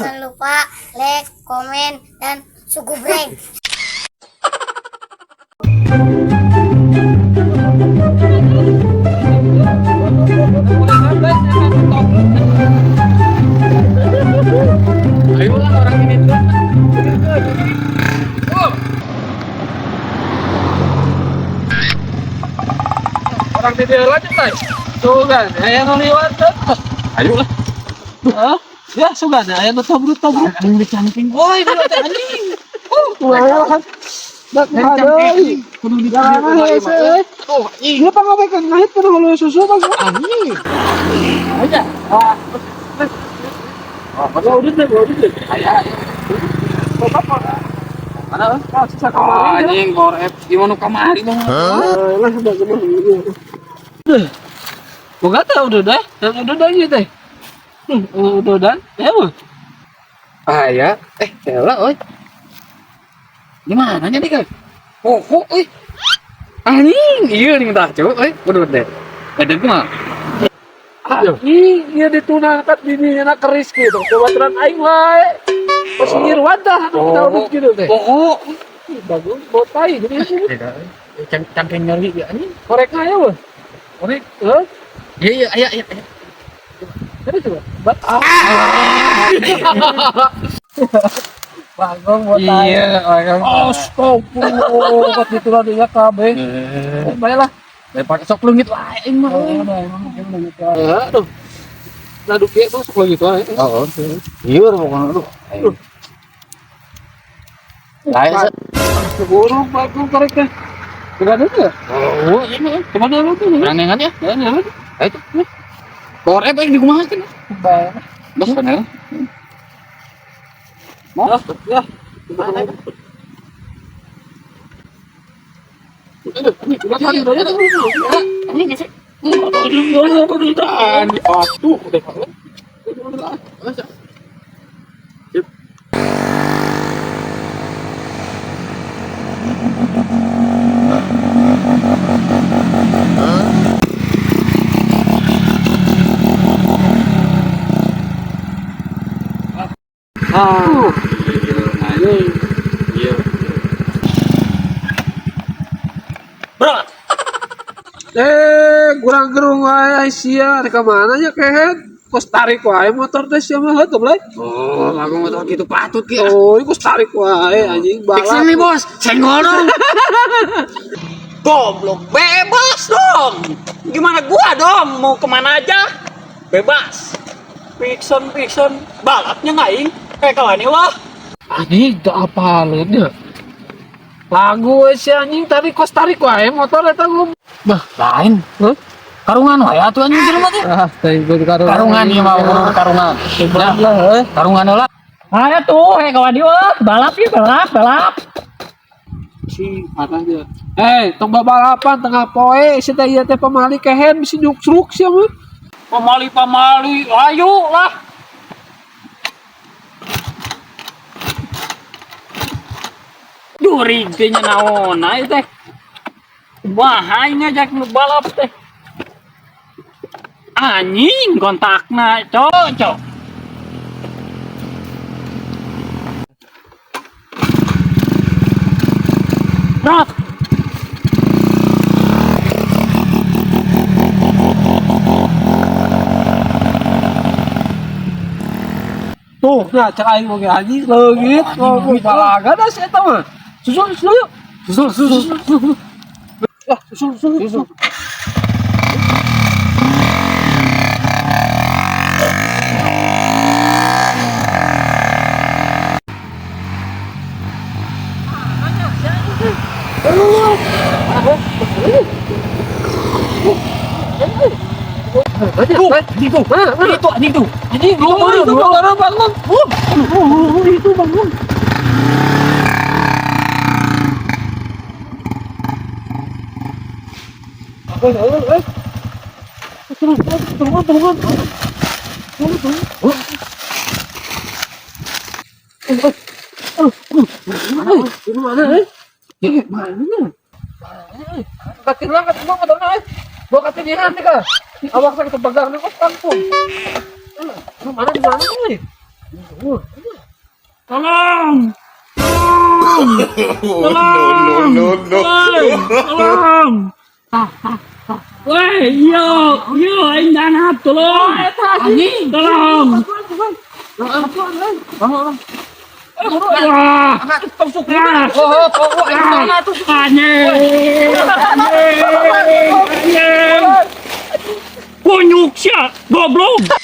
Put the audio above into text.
Jangan lupa like, komen, dan sugubrek. Ayolah orang ini tuh. Orang di dia lanjut, tay. Sugan, aya nu liwat teh. Ayolah. Hah? Ya, sugan, aya nu tobrut-tobrut. Anjing dicangking. Woi, dulu teh anjing. Oh, kan. Dak deui. Kudu Jangan hese. Tuh, anjing. Ieu pangawekeun ngahit kudu hulu susu mah. Anjing. Aja. Ah. Oh, Ya udah deh, udah deh. Aya. Mana? Ah, sisa Oh, kamari. anjing bor F gimana kamari dong. Ah, lah sudah kemana. Duh. Boga teh udah deh. Udah deh ieu teh. Udah dan. Ya, bu. Ah ya, elah oi. Gimana nya nih kan? Oh, oh, oi. Anjing, iya nih tah cuk, oi. Udah deh. Ada mah. Anjing, ieu ditunangkat bininya na keris gitu. Kebaturan aing wae. Pas ngirwan tah anu kita udut gitu teh. Oh, Bagus, botai jadi tidak. Cangkeng nyeri ya anjing. koreknya ya, Bu. Korek. Heh? Iya, iya, iya, iya. Jadi coba. Bat ah. Bagong botai. Iya, orang. Astagfirullah, kat itu lah dia kabeh. Baiklah. Daripada sok leungit wae aing mah. Oh, nah, emang emang gitu. Aduh. Nah, duke tuh sok gitu ae. Oh, iya pokoknya aduh. Lain Burung bagong koreknya. Bukan itu ya? Oh, ini Kemana lu tuh? Ranengan ya? Ya, ya. Ayo tuh. Power F yang dikumahakeun. Baik. Bos bener. Mau? Ya. Aduh, udah. Ah. Iya. Bro. Kurang gerung wae sia rek ka mana nya kehed? Kos tarik wae motor teh sia mah heuh goblok. Oh, aku motor gitu patut ki. Oh, iku tarik wae anjing balap. Fixin nih, Bos. Senggol dong. Goblok, bebas dong. Gimana gua dong, mau kemana aja? Bebas. Pixon, Pixon, balapnya ngaing. Kayak kawan wah. Anjing teu apaleun nya. Lagu we si anjing tadi kos tarik wae motor eta belum. Bah, lain. Hah? Karungan wae atuh anjing jelema teh. Ah, teh gua karungan. Karungan ieu mah karungan. Hebat lah heuh. Karungan heula. Ayo tuh, kayak kawan wah. Balap ya, balap, balap. Si parah dia. Tong balapan tengah poe si teh ieu teh pamali kehen bisi nyuksruk sia mah. Pamali, pamali, ayo lah. Durig teh nya naon ayo teh. Wah, aing ngajak nu balap teh. Anjing kontakna, cok, cok. Bro. Tuh, nah cek aing oge anjing leungit, ngomong balaga dah si eta mah. Susul, susul yuk. Susul, susul, susul. Lah, susul, susul, susul. Tuh, anjing tuh. Itu anjing tuh. Anjing, itu bangun, bangun. Itu bangun. Turun, turun, turun. Turun, turun. Mana, eh? Mana? Katin lang, katin lang, katin lang, eh. Bawa katinihan nih ka. Awak sa ketebagang nih kok kampung. Mana di mana nih? Tolong. Tolong. Tolong. No, no, no. Woi, tolong. Woi, yo, yo, aing danap, tolong. Anjing. Tolong. Wah. Ah. Oh, oh, oh, aing mana tuh? Anjing. Anjing. Anjing. Kunyuk sia, goblok.